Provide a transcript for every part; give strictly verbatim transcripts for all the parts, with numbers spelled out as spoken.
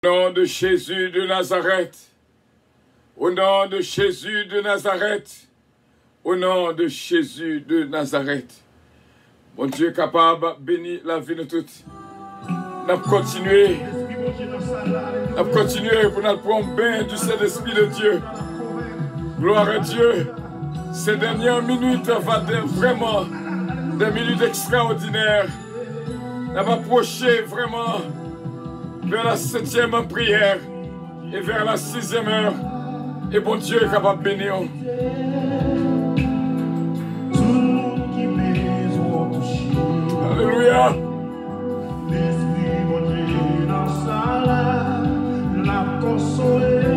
Au nom de Jésus de Nazareth. Au nom de Jésus de Nazareth. Au nom de Jésus de Nazareth. Bondye kapab beni lavi nou tout. N ap kontinye. N ap kontinye pou n al pran yon ben du Saint-Esprit de Dieu. Gloire à Dieu. Ces dernières minutes va être vraiment des minutes extraordinaires. N ap apwoche vrèman vers la septième prière et vers la sixième heure. E Bondye kapab beni w. Tout moun ki bezwen touche. Alelouya. Lespri Bondye nan sal la, l ap konsole.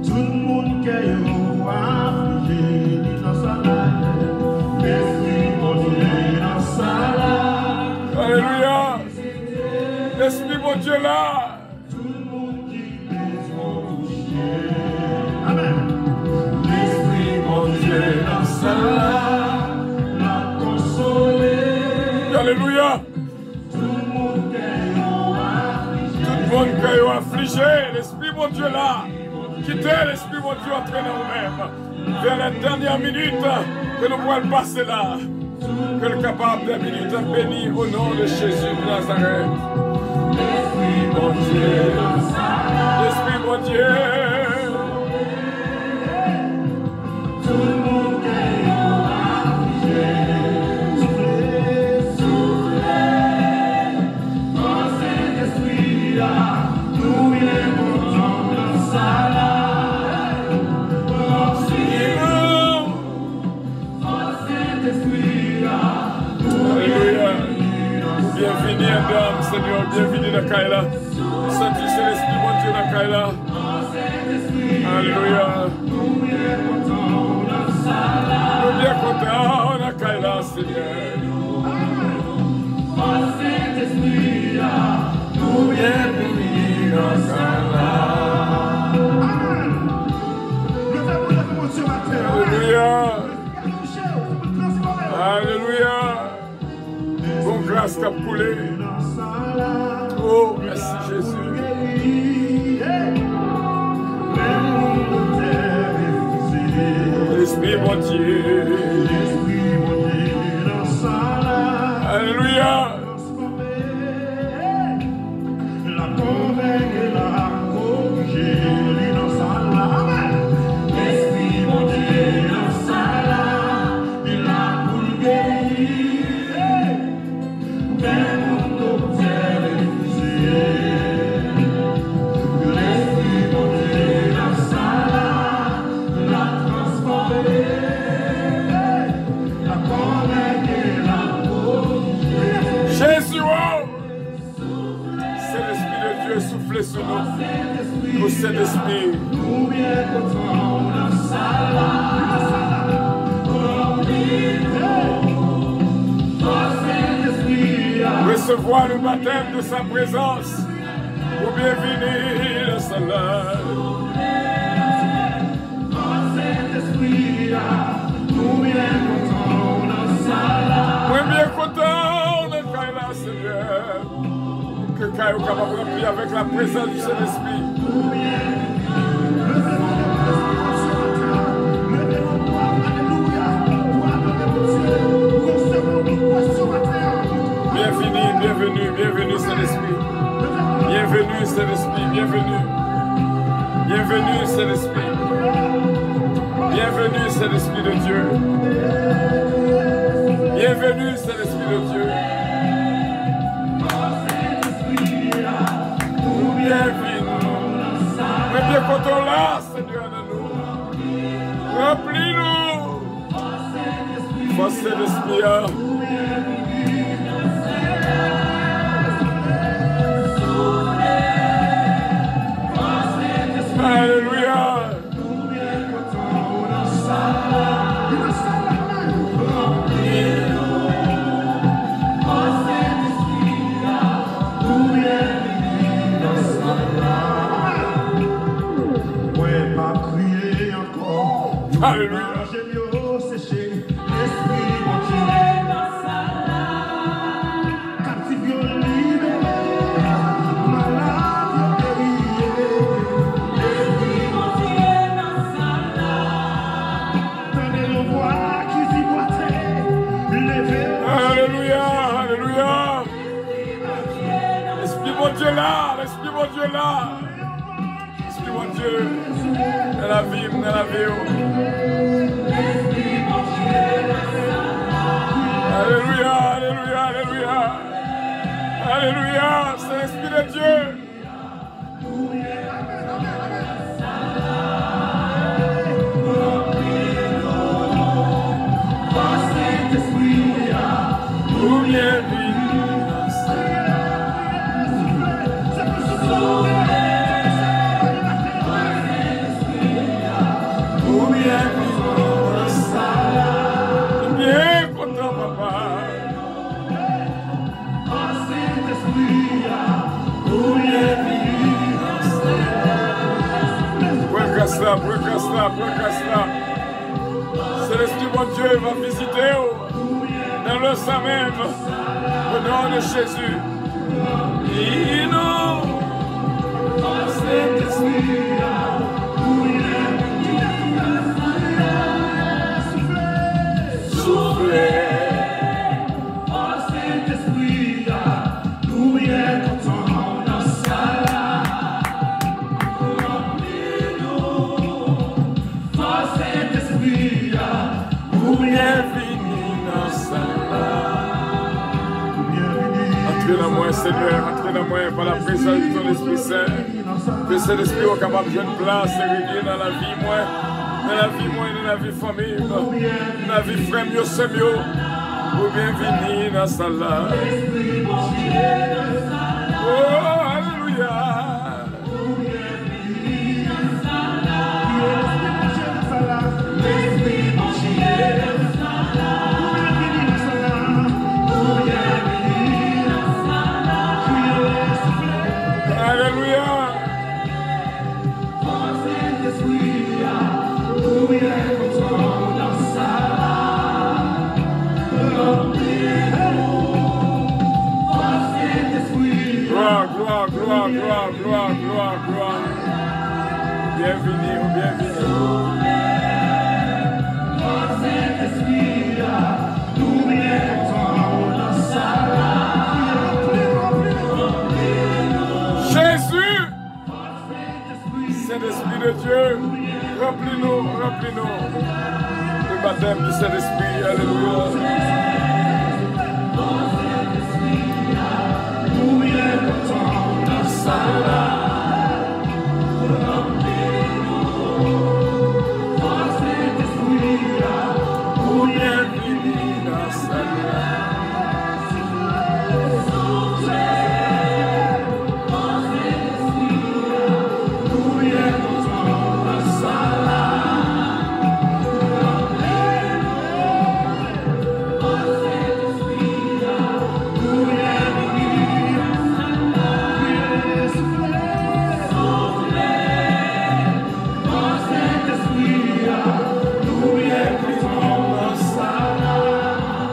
Tout moun kè yo aflije, li nan sal la. Lespri Bondye nan sal la. Alelouya. Lespri Bondye la. Tout moun ki bezwen touche. Amen. Lespri Bondye nan sal la, l ap konsole. Alelouya. Tout moun kè yo aflije. Tout moun kè yo aflije. Lespri Bondye la. Kite Lespri Bondye antre nan ou menm. Vers les dernières minutes ke nou pral pase la. Ke l kapab des minutes bénies au nom de Jésus de Nazareth. Lespri Bondye. Lespri Bondye. Tout moun kè yo aflije. Soufle, soufle. Fòs Sentespri a, nou byen kontan nan sal la. Fòs Sentespri a, nou byen kontan nan sal la. Alelouya. Byenvini anndan, Senyè, byenvini nan kay la. Santi Sentespri Bondye nan kay la. Alelouya. Nou byen kontan w nan kay la, Senyè. Byenvini nan kay la. Alelouya. Alelouya. Gon gras k ap koule. Oh, mèsi, Jezi. Lespri Bondye. Alelouya. L ap konvenke, l ap korije, li nan sal la. Amen. Lespri Bondye nan sal la, li la pou l geri. Men moun doktè refize. Lespri Bondye nan sal la, l ap transfòme, l ap konvenke, l ap korije. Jezi, oh! Sentespri de Dye, soufle sou nou. Au Saint-Esprit. Recevoir le baptême de sa présence. Ou byenvini nan sal la. Mwen byen kontan w nan kay la, Senyè. Ke kay ou kapab ranpli avèk la prezans du Sentespri. Byenvini, byenvini, byenvini, Sentespri. Byenvini, Sentespri, byenvini. Byenvini, Sentespri. Byenvini, Sentespri de Dye. Byenvini, Sentespri de Dye. Byenvini. Mwen byen kontan w la, Senyè, nan nou. Ranpli nou. Fòs Sentespri a. Alelouya. Mwen p ap kriye ankò. Alelouya. Laje m yo seche. Lespri Bondye nan sal la. Kaptif yo libere. Bondye la, Lespri Bondye la. Lespri Bondye nan lavi m, nan lavi w. Alelouya, alelouya, alelouya. Alelouya, Sentespri de Dye. Ou byenvini nan sal la. Ou byenvini nan sal la. M byen kontan, papa. Pran gras la, pran gras la, pran gras la. Sentespri Bondye va vizite w nan lè sa menm. Au nom de Jésus. Vini, Sentespri. Soufle. Fò Sentespri a, nou byen kontan w nan sal la. Ranpli nou. Fò Sentespri a, ou byenvini nan sal la. Antre nan mwen, Senyè, antre nan mwen pa la prezans de ton Esprit Saint. Ke Sentespri w kapab jwenn plas e renye nan lavi mwen, nan lavi mwen, nan lavi fanmi m, nan lavi frè m yo, sè m yo. Ou byenvini nan sal la. Oh, alelouya. Alelouya. Glwa, glwa, glwa, glwa, glwa, glwa, glwa. Byenvini, ou byenvini. Jezi! Sentespri de Dye, ranpli nou, ranpli nou. Le baptême du Saint-Esprit, alelouya.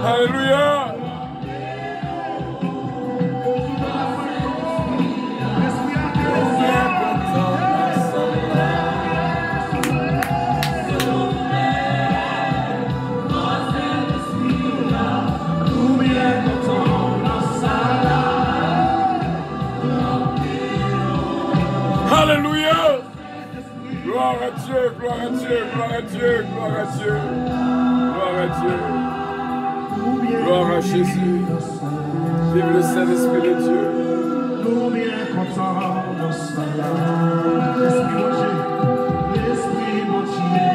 Alelouya. Alelouya. Gloire à Dieu, gloire à Dieu, gloire à Dieu, gloire à Dieu. Gloire à Dieu. Gloire à Jésus. Vive le Saint-Esprit de Dieu. Nou byen kontan nan sal la. Lespri Bondye, Lespri Bondye.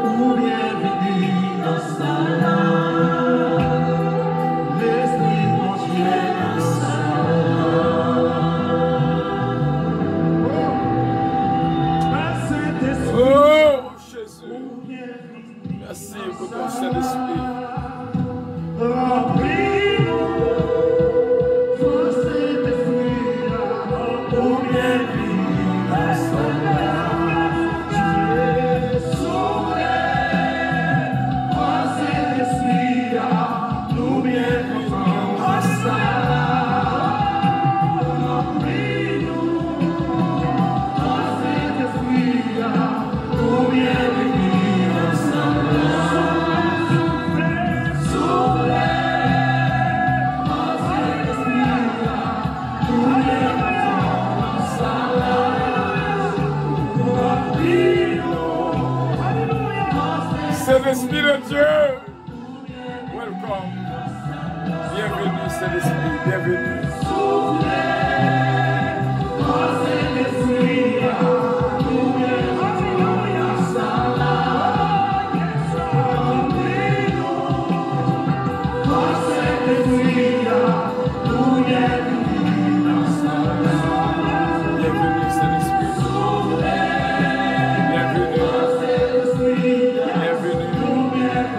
Ou byenvini nan sal la. Lespri Bondye nan sal la. Oh, Sentespri. Oh, Jezi. Ou byenvini. Mèsi pou ton Sentespri. Ranpli nou. Fò Sentespri a, ou Byenveni. Byenveni, Sentespri. Byenveni. Byenveni.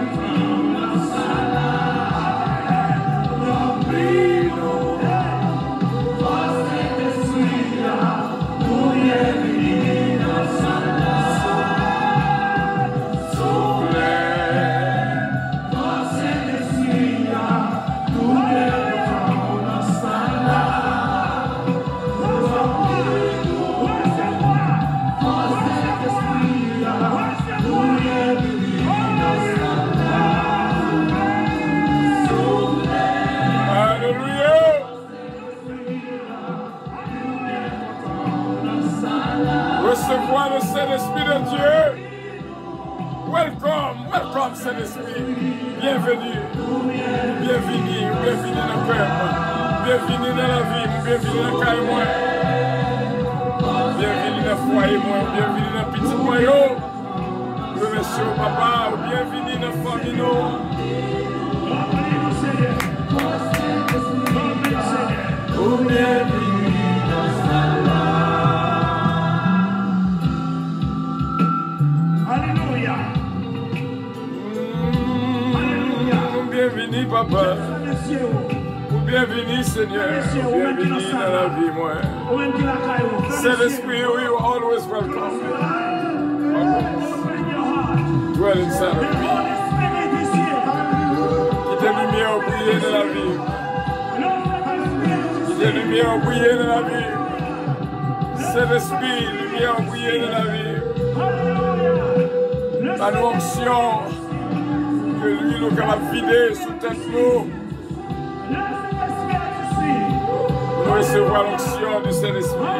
Alelouya! Resevwa le Sentespri de Dye. Welcome, welcome, Sentespri. Byenveni. Byenveni, byenveni nan kè m. Byenveni nan lavi m, byenveni nan kay mwen. Byenveni nan fwaye mwen, byenveni nan pitit mwen yo. Remèsye w, Papa, ou byenveni nan fanmi nou. Ou byenveni nan sal la. Alelouya. Alelouya. Ou byenveni, Papa. Ou byenveni, Senyè. Ou byenveni nan lavi mwen. Ou menm ki lakay ou, fèmen je w. Sentespri, you always welcome. Dwell inside of me. Kite limyè w briye nan lavi m. Kite limyè w briye nan lavi m. Sentespri, limyè w briye nan lavi m. Ban nou onksyon ke lwil ou kapab vide sou tèt nou. Pou nou resevwa lonksyon di Sentespri.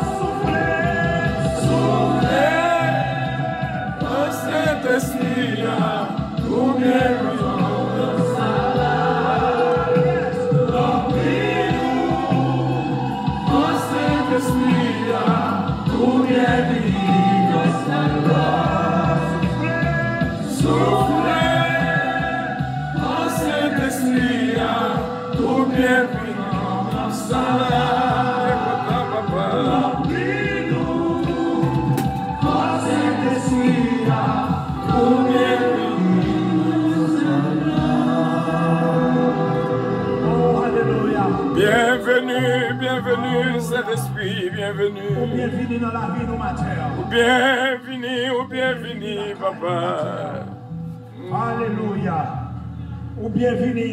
Soufle, soufle, Sentespri a. Ou byenvini nan sal la. Ranpli nou, o Sentespri a. Ou byenvini nan sal la. Soufle, o Sentespri a. Ou byenvini nan sal la. Ranpli nou, o Sentespri a. Oh, alelouya. Byenveni, byenveni, Sentespri, byenveni. Ou byenvini nan lavi nou maten an. Ou byenvini, ou byenvini, Papa. Alelouya. Ou byenvini.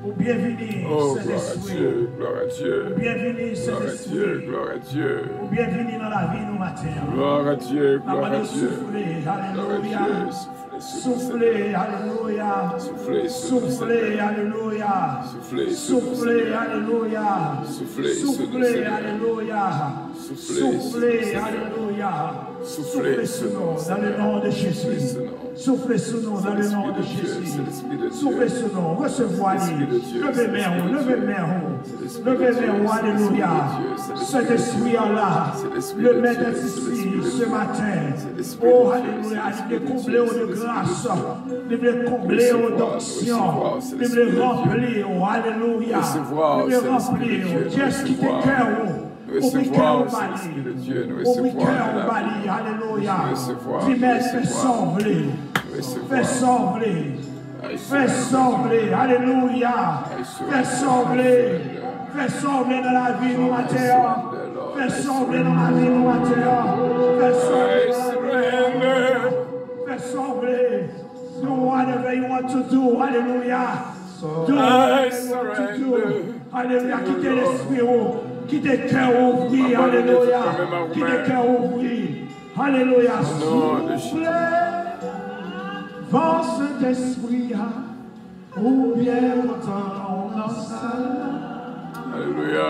Ou byenvini, Sentespri. Oh, gloire à Dieu, gloire à Dieu. Ou byenvini, Sentespri. Gloire à Dieu, gloire à Dieu. Ou byenvini nan lavi nou maten an. Gloire à Dieu, gloire à Dieu. N ap mande w soufle, alelouya. Soufle, soufle, soufle, alelouya. Soufle, soufle, soufle, alelouya. Soufle, soufle, alelouya. Soufle, soufle, alelouya. Soufle, alelouya. Soufle sou nou, dans le nom de Jésus. Soufle sou nou, dans le nom de Jésus. Soufle sou nou, resevwa li. Leve men w, leve men w. Leve men w, alelouya. Sentespri a la, le mèt isi, ce matin. Oh, alelouya, li vle konble w de gras. Li vle konble w d'onksyon. Li vle ranpli w, alelouya. Li vle ranpli w. Jès kite kè w. Ouvri kè w ba li. Ouvri kè w ba li. Alelouya. Di, Mèt, fè sa w vle. Fè sa w vle. Fè sa w vle. Alelouya. Fè sa w vle. Fè sa w vle nan lavi nou maten an. Fè sa w vle nan lavi nou maten an. Fè sa w vle nan lavi nou maten an. Fè sa w vle. Do whatever you want to do. Alelouya. Do whatever you want to do. Alelouya. Kite lespri w, kite kè w ouvri. Alelouya. Kite kè w ouvri. Alelouya. Soufle. Van Sentespri a. Ou byen kontan w nan sal la. Alelouya.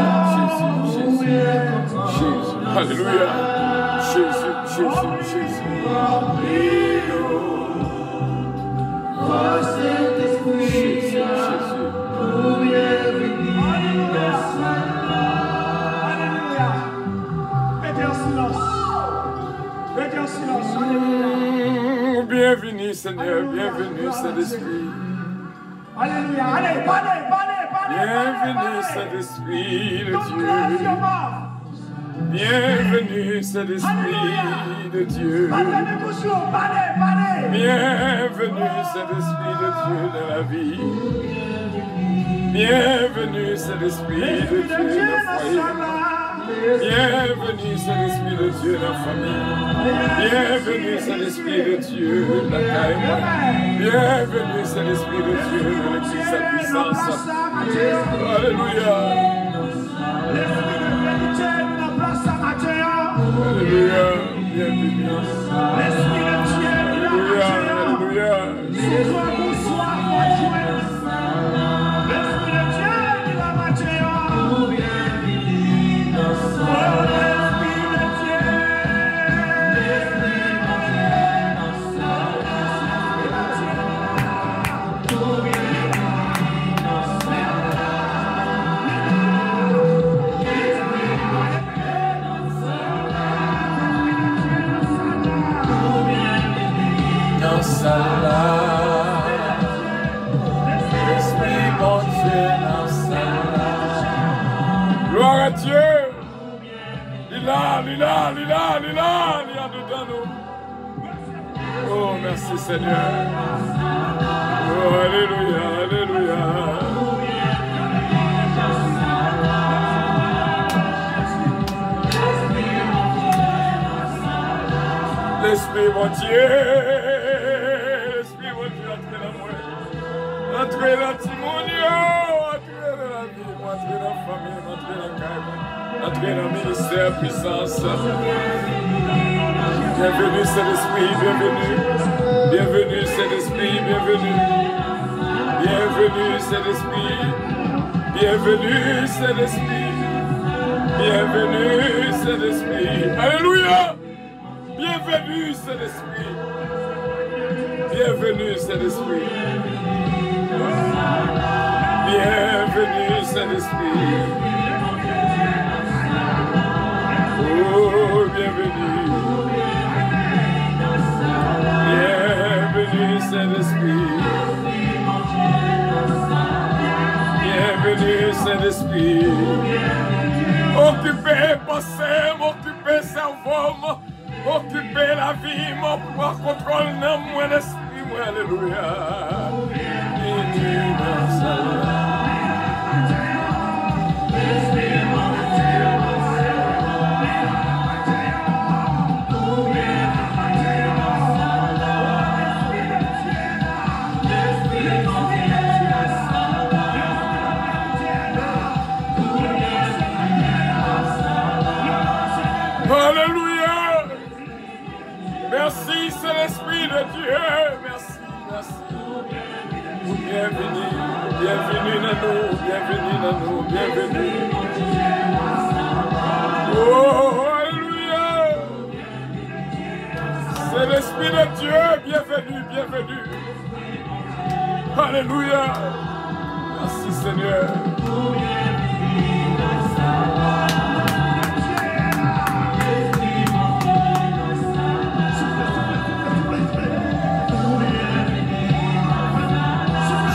Jezi, Jezi, Jezi. Alelouya. Jezi, Jezi, Jezi. Jezi, Jezi. Alelouya. Mete an silans. Mete an silans. Alelouya. Mm, bienvenue, Seigneur. Alelouya. Bienvenue, Saint-Esprit. Alelouya. Ale, pale, pale, pale, pale, pale. Bienvenue, Saint-Esprit de Dieu. Bienvenue, Saint-Esprit de Dieu. Bienvenue, Saint-Esprit de Dieu, dans la vie. Bienvenue, Saint-Esprit de Dieu, dans le foyer. Bienvenue, Saint-Esprit de Dieu, dans la famille. Bienvenue, Saint-Esprit de Dieu, lakay mwen. Bienvenue, Saint-Esprit de Dieu, nan legliz la pwisans. Alelouya. Lespri de verite, vin nan plas sa maten an. Alelouya. Bienvenue. Lespri de Dye, vin nan maten an. Alelouya. Alelouya. Sou gran bouswa, fò jwenn. Lespri de Dye, vin nan maten an. Oh, Lespri de Dye. Nan sal la. Lespri Bondye nan sal la. Gloire à Dieu. Li la, li la, li la, li la, li andedan nou. Oh, merci Seigneur. Oh, alelouya, alelouya. Lespri Bondye, Lespri Bondye antre nan mwen. Antre nan timoun yo, antre nan lavi m, antre nan fanmi m, antre nan kay mwen, antre nan ministè pwisans. Bienvenue Saint-Esprit, bienvenue. Bienvenue Saint-Esprit, bienvenue. Bienvenue Saint-Esprit. Bienvenue Saint-Esprit. Bienvenue Saint-Esprit. Alelouya. Bienvenue Saint-Esprit. Bienvenue Saint-Esprit. Bienvenue Saint-Esprit. Oh, bienvenue. Bienvenue Saint-Esprit. Bienvenue Saint-Esprit. Okipe panse m, okipe sèvo m. Okipe lavi m, pran kontwòl nanm mwen, lespri mwen, alelouya. Vini nan sal la. Alelouya. Merci, Saint-Esprit de Dieu. Merci, merci. Ou byenvini, ou byenvini nan nou, ou byenvini nan nou, ou byenvini. Oh, alelouya. Saint-Esprit de Dieu, bienvenue, bienvenue. Alelouya. Mèsi, Senyè.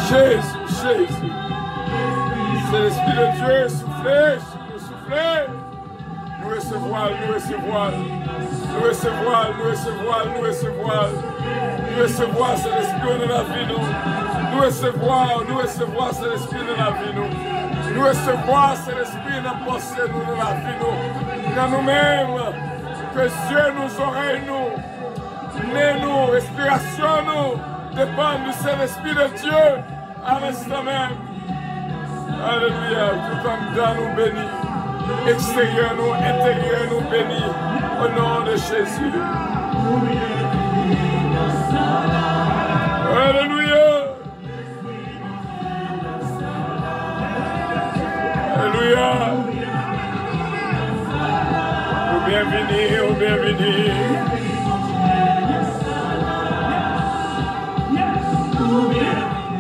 Jezi, Jezi. Saint-Esprit de Dieu, soufle, soufle, soufle. Nou Resevwa l, nou resevwa l. Nou resevwa l, nou resevwa l, nou resevwa l. Nou resevwa Sentespri w nan lavi nou. Nou resevwa w, nou resevwa Sentespri w nan lavi nou. Nou resevwa Sentespri nan panse nou, nan lavi nou. Nan nou menm, ke zye nou, zòrèy nou, nen nou, respirasyon nou depann du Saint-Esprit de Dieu. A lenstan menm. Alelouya. Tout anndan nou beni. Eksteryè nou, enteryè nou beni. O non de Jezi. Alelouya. Alelouya. Ou byenvini, ou byenvini.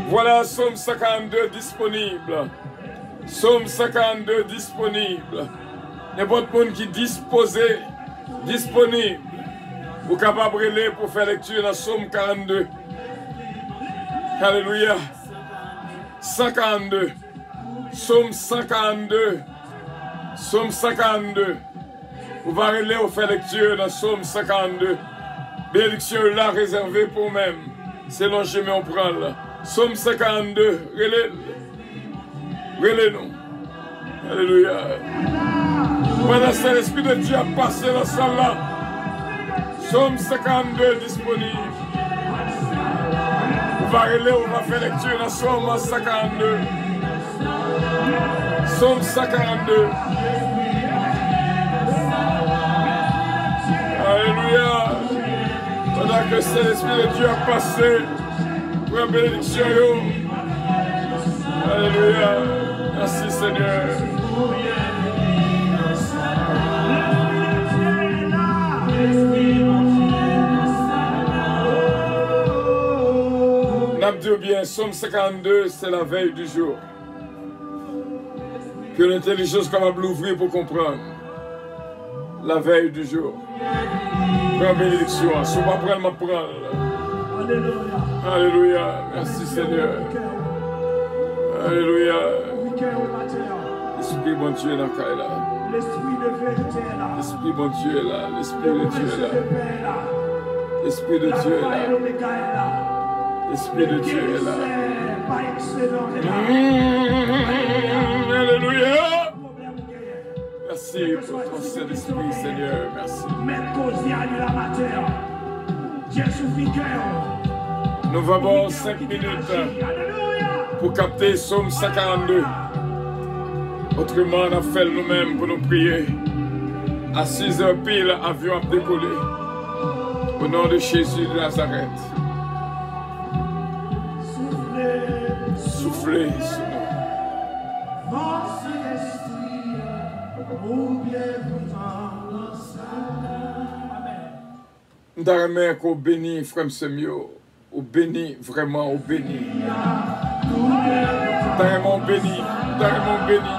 Vwala, Sòm san karannde disponib. Sòm san karannde disponib. Nenpòt moun ki dispoze, disponib, ou kapab rele pou fè lekti nan Sòm karannde. Alelouya. San karannde. Sòm san karannde. Sòm san karannde. Ou va rele, ou fè lekti nan Sòm san karannde. Benediksyon yo la rezève pou ou menm, selon chemen w pran l. Sòm san karannde, rele l. Rele nou. Alelouya. Pandan Sentespri de Dye ap pase nan sal la, Sòm san karannde disponib. Ou va rele, ou va fè lekti nan Sòm san karannde. Sòm san karannde. Alelouya. Pandan ke Sentespri de Dye ap pase, pran benediksyon yo. Alelouya. Mèsi, Senyè. N ap di w byen, Sòm san karannde, se la veille du jour. Ke lentèlijans kapab louvri pou konprann. La veille du jour. Pran benediksyon an. Si w pa pran l, m ap pran l. Alelouya. Mèsi, Senyè. Alelouya. Lespri Bondye nan kay la. Lespri Bondye la. Lespri de Dye la. Lespri de Dye la. Lespri de Dye la. Mm, alelouya. Mèsi pou ton Sentespri, Senyè. Mèsi. Nou va ba w senk minit pou kapte Sòm san karannde. Otreman, n ap fè l nou menm pou nou priye. A sis zè pil, avyon ap dekole. Au nom de Jésus de Nazareth. Soufle sou nou. M ta renmen ke w beni frè m sè m yo. Ou beni, vrèman, ou beni. M ta renmen w beni. M ta renmen w beni.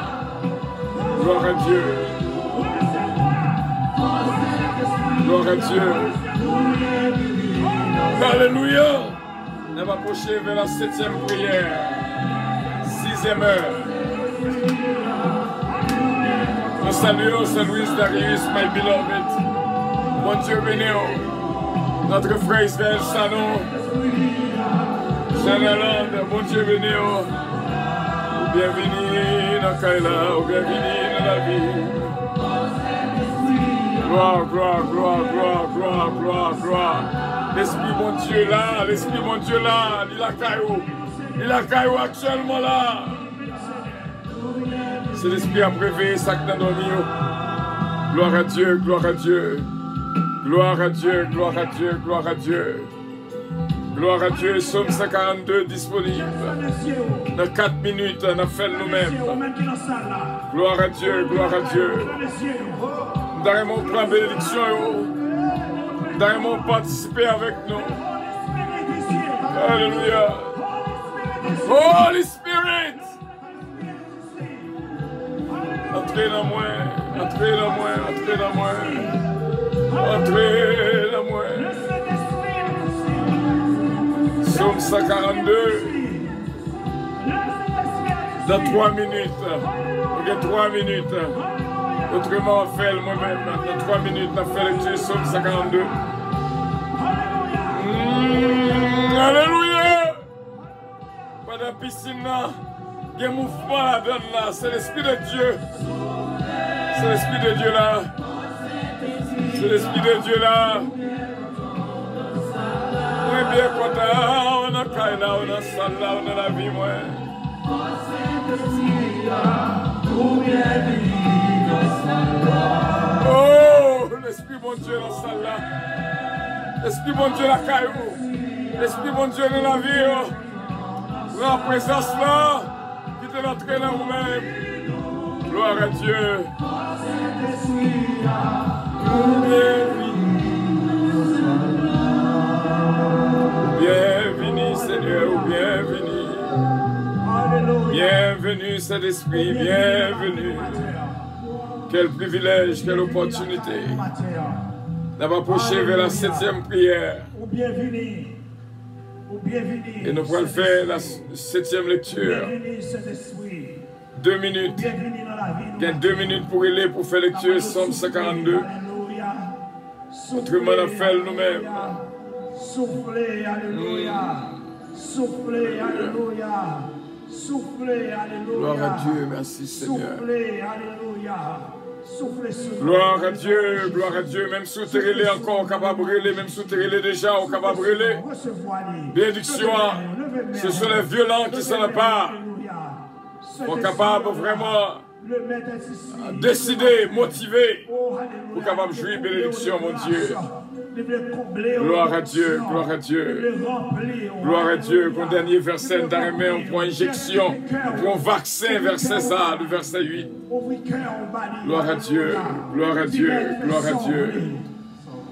Gloire à Dieu. Gloire à Dieu. Alelouya. N ap apwoche vè la setyèm priyè. Sizyèm è. Nou salye w, Sè Luis Darius, my beloved. Bondye beni w. Notre frè Israël Sanon, Jenerland, Bondye beni w. Ou byenvini nan kay la, ou byenvini nan lavi. Glwa, glwa, glwa. Lespri Bondye la, Lespri Bondye la, li lakay ou. Li lakay ou aktyèlman la. Sentespri ap reveye sa k nan dòmi yo. Gloire à Dieu, gloire à Dieu. Gloire à Dieu, gloire à Dieu, gloire à Dieu. Gloire à Dieu, Sòm san karannde disponib. Nan kat minit, n ap fè l nou menm. Gloire à Dieu, gloire à Dieu. M ta renmen w pran benediksyon yo. M ta renmen w patisipe avèk nou. Alelouya. Holy Spirit! Antre nan mwen, antre nan mwen, antre nan mwen. Antre nan mwen. Sòm san karannde. Nan twa minit, nou gen twa minit. Otreman, m ap fè l mwen menm. Nan twa minit, n ap fè lekti Sòm san karannde. Mm, alelouya! Pandan pisin nan gen mouvman ladan l la, se Lespri de Dye. Se Lespri de Dye la. Se Lespri de Dye la. Mwen byen kontan w nan kay la, w nan sal la, w nan lavi mwen. Oh, Lespri Bondye nan sal la. Lespri Bondye lakay ou. Lespri Bondye nan lavi ou. Pran prezans la. Kite l antre nan ou menm. Glwa a Dye. Ou byenvini. Ou byenvini, Senyè, ou byenvini. Byenvini, Sentespri, byenvini. Quel privilège, quelle opportunité. N ap apwoche vè la setyèm priyè. Ou byenvini. Ou byenvini. E nou pral fè la setyèm lekti. Ou byenvini, Sentespri. De minit. Ou byenvini nan lavi nou. Gen de minit pou rele, pou fè lekti Sòm san karannde. Alelouya. Otreman, n ap fè l nou menm. Soufle, alelouya. Soufle, alelouya. Soufle, alelouya. Glwa a Dye, mèsi, Senyè. Soufle, alelouya. Soufle sou nou. Glwa a Dye, glwa a Dye. Menm si w te rele ankò, ou kapab rele. Menm si w te rele deja, ou kapab rele. Benediksyon an, se sou lè vyolan ki san pa. Ou kapab vrèman deside, motive, pou kapab jwi benediksyon Bondye. Glwa a Dye, glwa a Dye. Glwa a Dye, gon dènye vèsè, m ta renmen w pran enjeksyon, pran vaksen vèsè sa a, le vèsè uit. Glwa a Dye, glwa a Dye, glwa a Dye.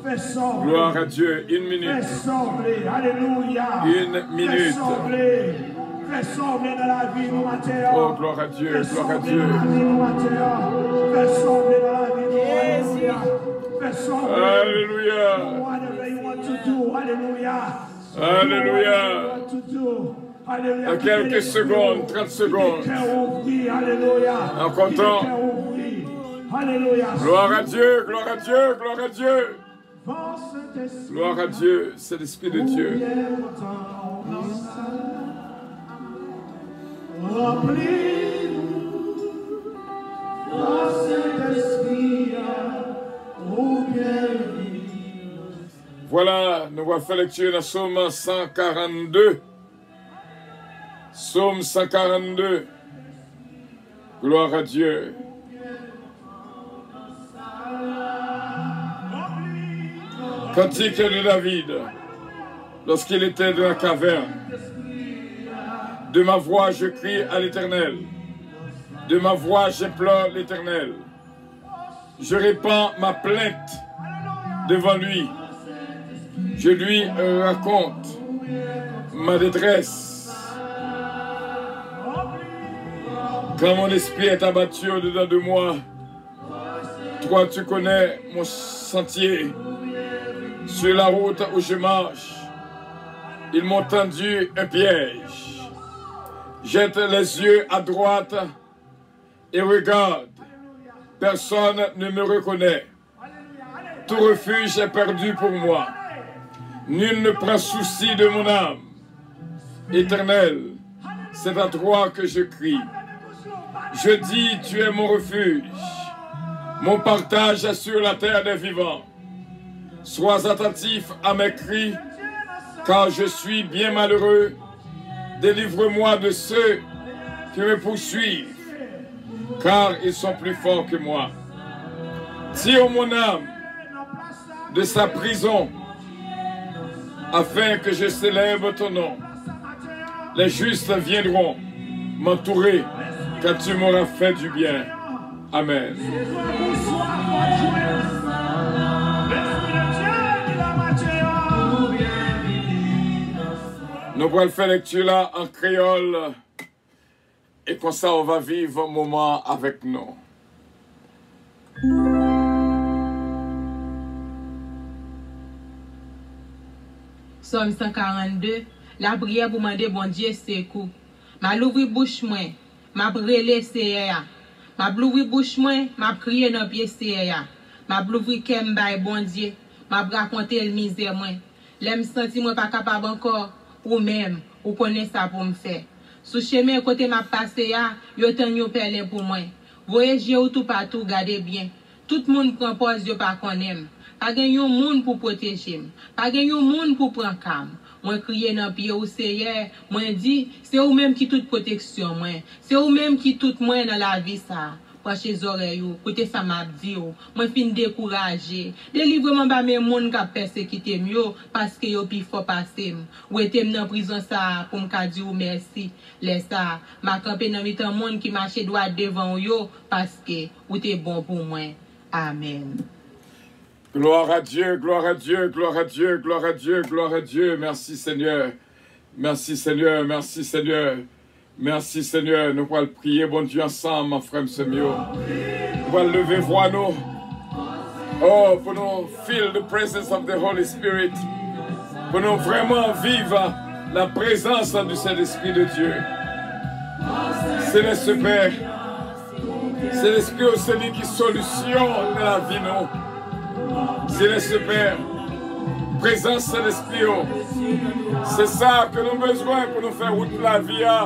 Glwa a Dye, une minute. Fè sanble, alelouya. Une minute. Fè sanble. Fè sanble nan lavi nou maten an. Oh, gloire à Dieu, gloire à Dieu. Fè sanble nan lavi nou maten an. Fè sanble nan lavi nou, alelouya. Fè sanble. Alelouya. Do whatever you want to do, alelouya. Alelouya. Do whatever you want to do. Alelouya. Nan kèlke segonn, trant segonn. Kite kè ou ouvri, alelouya. Ankò tan. Kite kè ou ouvri. Alelouya. Gloire à Dieu, gloire à Dieu, gloire à Dieu. Gloire à Dieu, c'est l'Esprit de Dieu. Vwala, nou va fè lekti nan Sòm san karannde. Sòm san karannde. Gloire à Dieu. Cantique de David, lorsqu'il était dans la caverne. De ma voix, je crie à l'Éternel. De ma voix, j'implore l'Éternel. Je répands ma plainte devant lui. Je lui raconte ma détresse. Quand mon esprit est abattu au-dedans de moi, toi tu connais mon sentier. Sur la route où je marche, ils m'ont tendu un piège. Jette les yeux à droite et regarde, personne ne me reconnaît. Tout refuge est perdu pour moi. Nul ne prend souci de mon âme. Éternel, c'est à toi que je crie. Je dis, tu es mon refuge. Mon partage est sur la terre des vivants. Sois attentif à mes cris, car je suis bien malheureux. Délivre-moi de ceux qui me poursuivent, car ils sont plus forts que moi. Tire mon âme de sa prison, afin que je célèbre ton nom. Les justes viendront m'entourer, car tu m'auras fait du bien. Amen. Nou pral fè lekti la an kreyòl, e konsa w va viv moman avèk nou. Sòm san karannde, lapriyè pou mande Bondye sekou. M a louvri bouch mwen, m ap rele Seyè a. M ap louvri bouch mwen, m ap kriye nan pye Seyè a. M ap louvri kè m bay Bondye, m ap rakonte l mizè mwen. Lè m santi mwen pa kapab ankò, ou menm, ou konnen sa pou m fè. Sou chemen kote m ap pase a, yo tann yon pèlen pou mwen. Voye je w toupatou, gade byen. Tout moun pran pòz yo pa konnen m. Pa gen yon moun pou pwoteje m. Pa gen yon moun pou pran ka m. Mwen kriye nan pye w, Seyè. Mwen di, se ou menm ki tout pwoteksyon mwen. Se ou menm ki tout mwen nan lavi sa a. Branche zòrèy ou, koute sa m ap di w. Mwen fin dekouraje. Delivre m anba men moun k ap pèsekite m yo, paske yo pi fò pase m. Wete m nan prizon sa a pou m ka di w mèsi. Lè sa a, m a kanpe nan mitan moun ki mache dwat devan w yo, paske ou te bon pou mwen. Amèn. Gloire à Dieu, gloire à Dieu, gloire à Dieu, gloire à Dieu, gloire à Dieu. Merci Seigneur. Merci Seigneur, merci Seigneur. Merci Seigneur. Nou pral priye Bondye ansanm, frè m, sè m yo. Nou pral leve vwa nou. Oh, pou nou feel the presence of the Holy Spirit. Pou nou vrèman viv la présence du Saint-Esprit de Dieu. Céleste Père, Selestyo se li ki solisyon nan lavi nou. Seleste Pè, prezans Selestyo, se sa ke nou bezwen pou nou fè wout lavi a.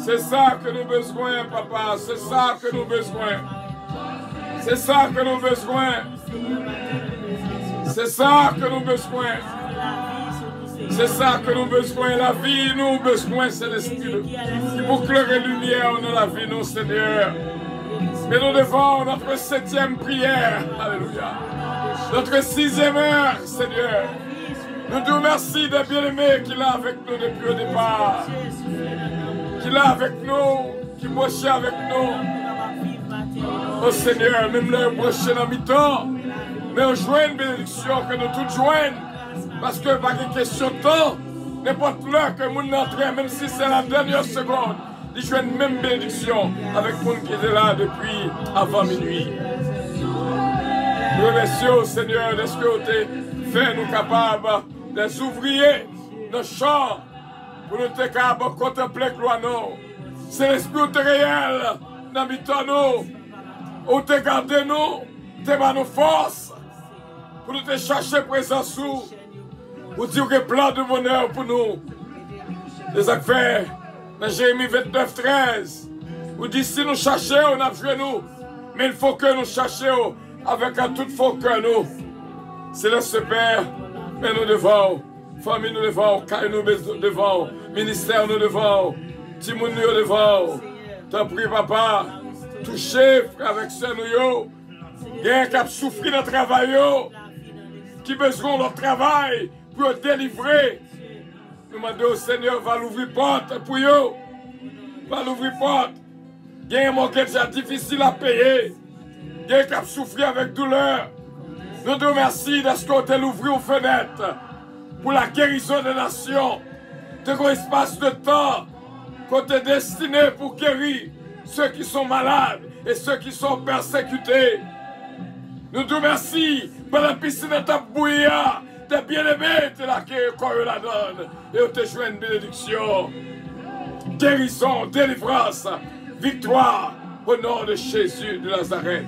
Se sa ke nou bezwen, papa, se sa ke nou bezwen. Se sa ke nou bezwen. Se sa ke nou bezwen. Se sa ke nou bezwen. Lavi nou bezwen, Selestyo, ki pou klere limyè nan lavi nou, Senyè. Men nou devan notre septième prière. Alelouya. Notre sixième heure, Senyè. Nou di w mèsi de byeneme ki la avèk nou depi o depa. Ki la avèk nou, ki branche avèk nou. O Senyè, menm lè yo branche nan mitan, men yo jwenn benediksyon ke nou tout jwenn. Paske pa gen kesyon tan, nenpòt lè ke moun nan antre, menm si se la dènyè segonn, li jwenn menm benediksyon avèk moun ki te la depi avan minui. Nou remèsye w, Senyè, dèske w te fè nou kapab dè ouvriye nan chan pou nou te ka kontanple glwa non w. Selestyo te reyèl nan mitan nou. Ou te gade nou, te ba nou fòs pou nou te chache prezans ou. Ou di w gen plan de bonè pou nou. Se sa k fè nan Jeremi vennèf trèz, ou di si nou chache w, n ap jwenn ou. Men il faut que nou chache w avèk tout fon kè nou. Seleste Pè, men nou devan w. Fanmi nou devan w, kay nou devan w, ministè nou devan w, timoun nou yo devan w. Tanpri, papa, touche frè avèk sè nou yo. Gen k ap soufri nan travay yo, ki bezwen yon lòt travay pou yo delivre. Nou mande w, Senyè, va louvri pòt pou yo. Va louvri pòt. Gen mortgage a difisil a peye. Gen k ap soufri avèk doulè. Nou di w mèsi dèske w te louvri yon fenèt pou la guérison des nations. Te gen yon espas de tan ke w te destine pou geri ceux qui sont malades et ceux qui sont persécutés. Nou di w mèsi pandan pisin nan t ap bouyi a, de byeneme te lage kò yo ladan l e yo te jwenn benediksyon, gerizon, delivrans, viktwa, o non de Jezi de Nazarèt.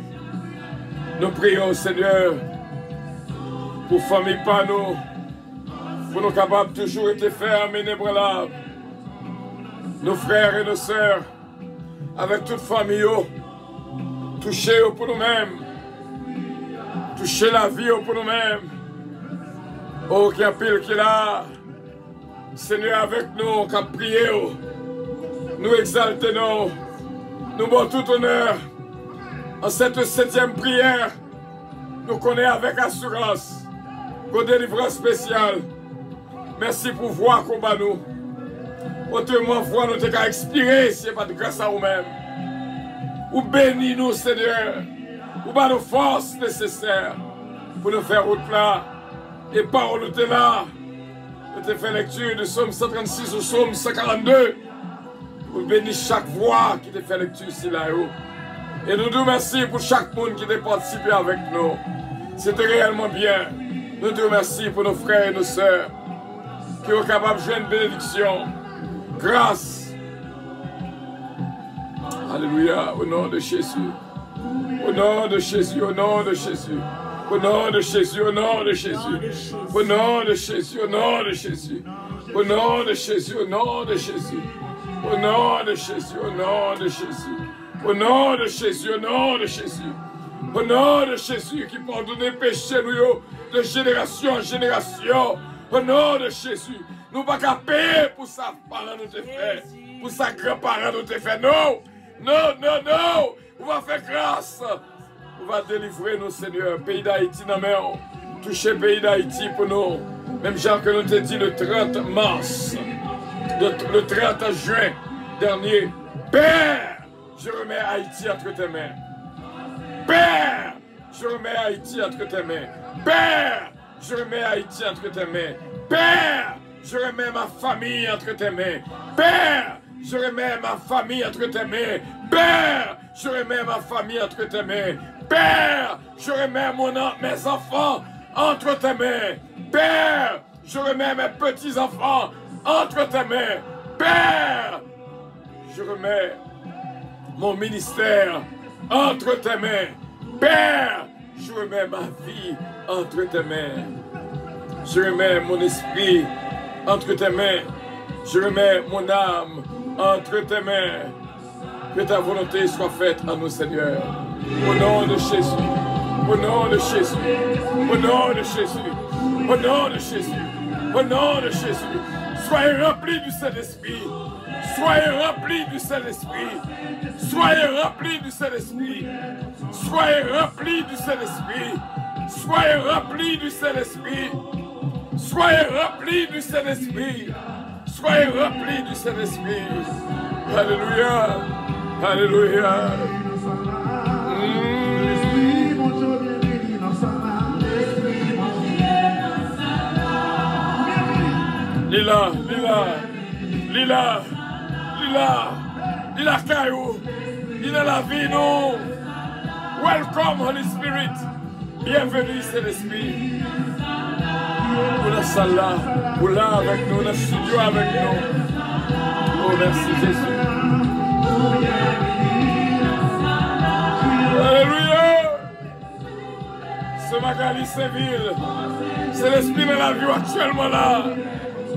Nou priye w, Senyè, pou fanmi pa nou, pou nou kapab toujou rete fèm, inebranlab. Nos frères et nos sœurs, avèk tout fanmi yo. Touche yo pou nou menm. Touche lavi yo pou nou menm. O, gen anpil ki la. Senyè, avèk nou, k ap priye w. Nou egzalte non w. Nou ba w tout onè. An sèt setyèm priyè, nou konnen avèk asirans gen delivrans espesyal. Mèsi pou vwa ke w ba nou. Otreman, vwa nou te ka ekspire si se pa t gras a ou menm. Ou beni nou, Senyè. Ou ba nou fòs nesesè pou nou fè wout la. E pawòl ou te la, nou te fè lekti de Sòm san trannsis ou Sòm san karannde. Ou beni chak vwa ki te fè lekti sila yo. E nou di w mèsi pou chak moun ki te patisipe avèk nou. Se te reyèlman byen. Nou di w mèsi pou nos frères et nos sœurs ki yo kapab jwenn benediksyon, gras. Alelouya, o non de Jezi. O non de Jezi, o non de Jezi. O non de Jezi, o non de Jezi. O non de Jezi, o non de Jezi. O non de Jezi, o non de Jezi. O non de Jezi, o non de Jezi. O non de Jezi, o non de Jezi. O non de Jezi ki padone peche nou yo de jenerasyon an jenerasyon. O non de Jezi, nou pa ka peye pou sa paran nou te fè, pou sa granparan nou te fè. Non, non, non, non. Ou va fè gras. Ou va delivre nou, Senyè. Peyi Dayiti nan men w. Touche peyi Dayiti pou nou. Menm jan ke nou te di le trant mas, le, le trant jen dènye, Pè, je remets Haïti entre tes mains. Père, je remets Haïti entre tes mains. Père, je remets Haïti entre tes mains. Père, je remets ma famille entre tes mains. Père, je remets ma famille entre tes mains. Père, je remets ma famille entre tes mains. Père, je remets mon an-, mes enfants entre tes mains. Père, je remets mes petits-enfants entre tes mains. Père, je remets mon ministère entre tes mains. Père, je remets ma vie entre tes mains. Je remets mon esprit entre tes mains. Je remets mon âme entre tes mains. Que ta volonté soit faite en nous, Seigneur. Au nom de Jésus. Au nom de Jésus. Au nom de Jésus. Au nom de Jésus. Au nom de Jésus. Soyez remplis du Saint-Esprit. Soyez remplis du Saint-Esprit. Soyez remplis du Saint-Esprit. Soyez remplis du Saint-Esprit. Soyez remplis du Saint-Esprit. Soyez remplis du Saint-Esprit. Soyez remplis du Saint-Esprit. Alléluia. Alléluia. Mm. Li la, li la, li la, li la, li lakay ou, li nan lavi nou. Welcome, Holy Spirit. Byenveni, Sentespri. Ou nan sal la, ou la avèk nou, nan estidyo avèk nou. Oh, mèsi, Jezi. Alelouya! Sè Magali Senvil, Sentespri nan lavi w aktyèlman la.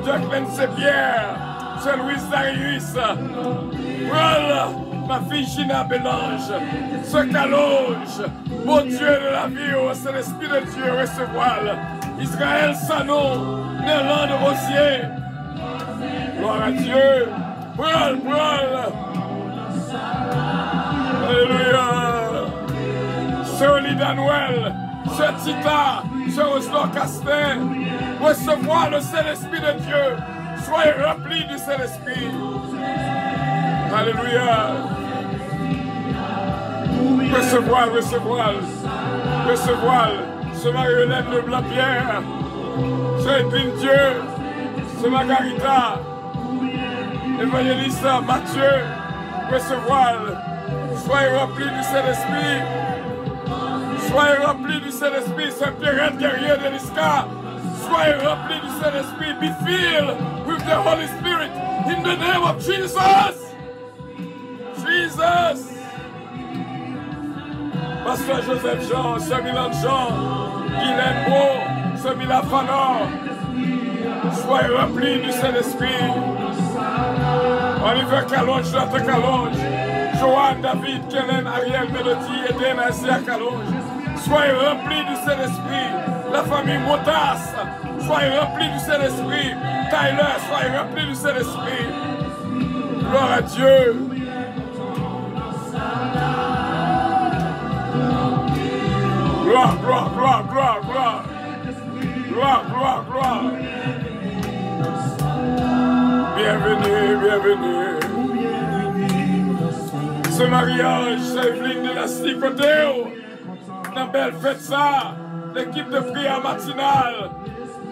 Jacqueline Saint-Pierre, Sè Louis Darius, pran l, ma fille Gina Belange, Sè Kalonj, Bondye de lavi w, Sentespri de Dye, resevwa l. Israël Sanon, Nerlande Rosier. Glwa a Dye. Pran l, pran l. Alelouya. Sè Olida Noël, Sè Tita, Sè Roselor Castin, resevwa le Saint-Esprit de Dieu. Soyez remplis du Saint-Esprit. Alelouya. Resevwa l, resevwa l, resevwa l. Sè Marie-Hélène Leblanc Pierre, Sè Edwin Dieu, Sè Margarita, Evanjelis Mathieu, resevwa l. Soyez remplis du Saint-Esprit. Soyez remplis du Saint-Esprit. Sè Pierrette Guerrier Delisca, soyez remplis du Saint-Esprit. Be filled with the Holy Spirit in the name of Jesus. Jesus. Pastè Joseph Jean, Sè Milan Jean, Guylaine Beau, Sè Mila Fanor, soyez remplis du Saint-Esprit. Oliver Calonge, Jonathan Calonge, Joanne David, Kellen Ariel Mélodie, Eden Isaiah Calonge, soyez remplis du Saint-Esprit. La famille Montas, soyez remplis du Saint-Esprit. Tyler, soyez remplis du Saint-Esprit. Gloire à Dieu. Gloire, gloire, gloire, gloire, gloire. Gloire, gloire, gloire. Byenveni, byenveni. Sè Marie-Ange, Sè Evelyne Dynastie, kote w? Nan bèl fèt sa, lekip de priyè matinal,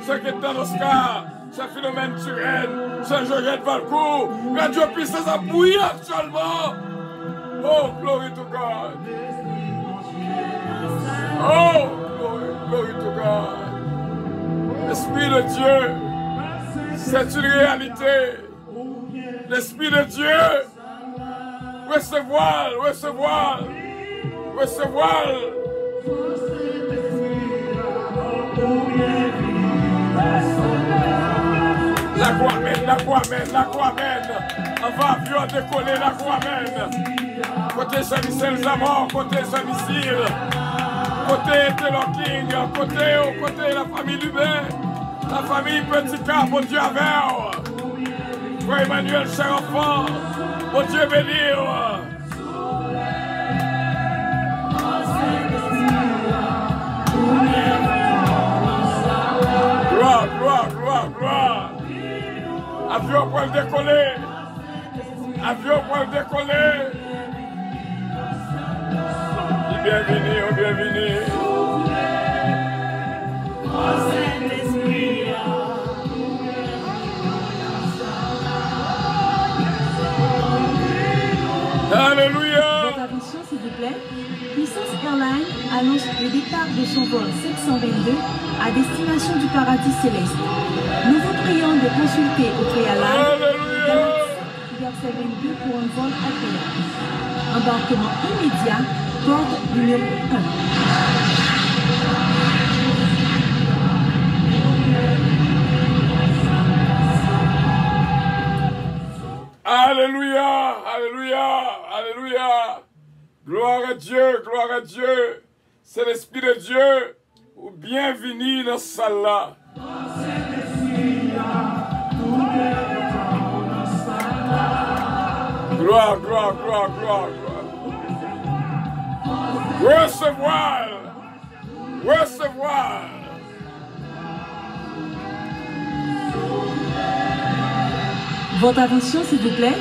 Sè Kentan Oscar, Sè Philomène Turenne, Sè Georgette Valcourt, Radyo Pisans ap bouyi aktyèlman. Oh, glory to God. Oh, glory, glory to God. L'Esprit de Dieu, c'est une réalité. L'Esprit de Dieu, Resevwa l, resevwa l, resevwa l. Lakou amèn, lakou amèn, lakou amèn. Anvan avyon an dekole, lakou amèn. Kote Jean-Michel Zamor, kote Jean Michel, kote Taylor King, kote yo, kote lafanmi Lubin, lafanmi Petit K, Bondye avè w. Frè Emmanuel Cheranfant, Bondye beni w. Glwa, glwa, glwa, glwa. Avyon pral dekole. Avyon pral dekole. Ou byenvini, ou byenvini. Alelouya. Votre attention, s'il vous plaît. Puissance Airlines annonce le départ de son vol cinq cent vingt-deux à destination du paradis céleste. Nous vous prions de consulter au préalable Alelouya. Galaxy verset vingt-deux pour un vol agréable. Embarquement immédiat, porte numéro un. Alelouya, alelouya, alelouya. Gloire à Dieu, gloire à Dieu. Sentespri de Dye, ou byenvini nan sal la. Glwa, glwa, glwa, glwa, glwa. Resevwa l. Resevwa l. Votre attention, s'il vous plaît.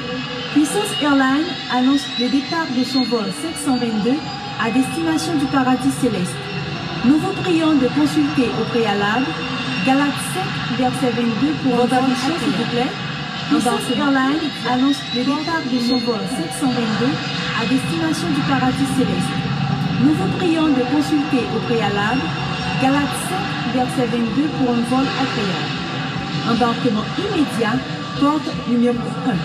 Puissance Airlines annonce le départ de son vol cinq cent vingt-deux à destination du paradis céleste. Nous vous prions de consulter au préalable Galates cinq, verset vingt-deux pour un vol agréable. Votre attention, s'il vous plaît. Puissance Airlines annonce le départ de son vol cinq cent vingt-deux à destination du paradis céleste. Nous vous prions de consulter au préalable Galates cinq, verset vingt-deux pour un vol agréable. Embarquement immédiat, porte numéro un.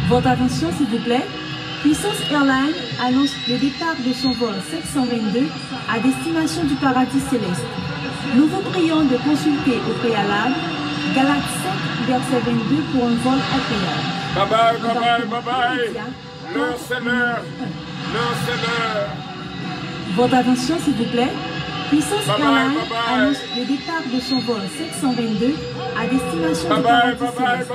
Votre attention, s'il vous plaît. Puissance Airlines annonce le départ de son vol cinq cent vingt-deux à destination du paradis céleste. Nous vous prions de consulter au préalable Galates cinq, verset vingt-deux pour un vol agréable. Bye bye, bye bye, bye bye. L'heure, c'est l'heure. L'heure, c'est l'heure. Votre attention, s'il vous plaît. Puissance Airlines annonce le départ de son vol cinq cent vingt-deux à destination du paradis céleste.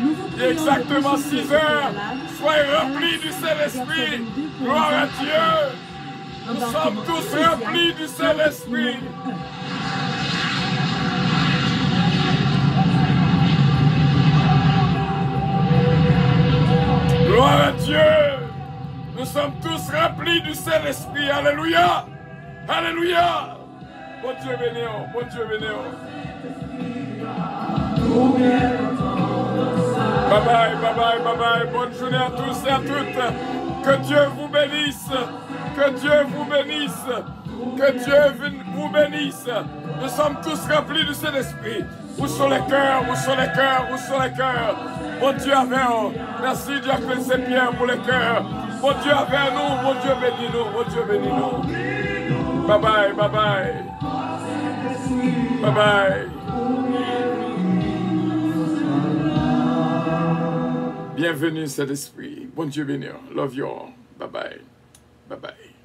Nous vous prions de consulter au préalable Soyez remplis du Saint-Esprit. Gloire à Dieu. Nous sommes tous remplis du Saint-Esprit. Gloire à Dieu. Nous sommes tous remplis du Saint-Esprit. Alléluia. Alléluia. Bondye beni w, Bondye beni w. Bye bye, bye bye, bye bye. Bonne journée à tous et à toutes. Que Dieu vous bénisse. Que Dieu vous bénisse. Que Dieu vin- vous bénisse. Nous sommes tous remplis du Saint-Esprit. Où sont les cœurs? Où sont les cœurs? Où sont les cœurs? Bondye avè w. Mèsi, Jacqueline Saint-Pierre, pou lè kè. Bondye avè nou. Bondye beni nou. Bondye beni nou. Bye bye, bye bye. Bye bye. Byenveni, Sentespri. Bondye beni w. Love you all. Bye bye. Bye bye.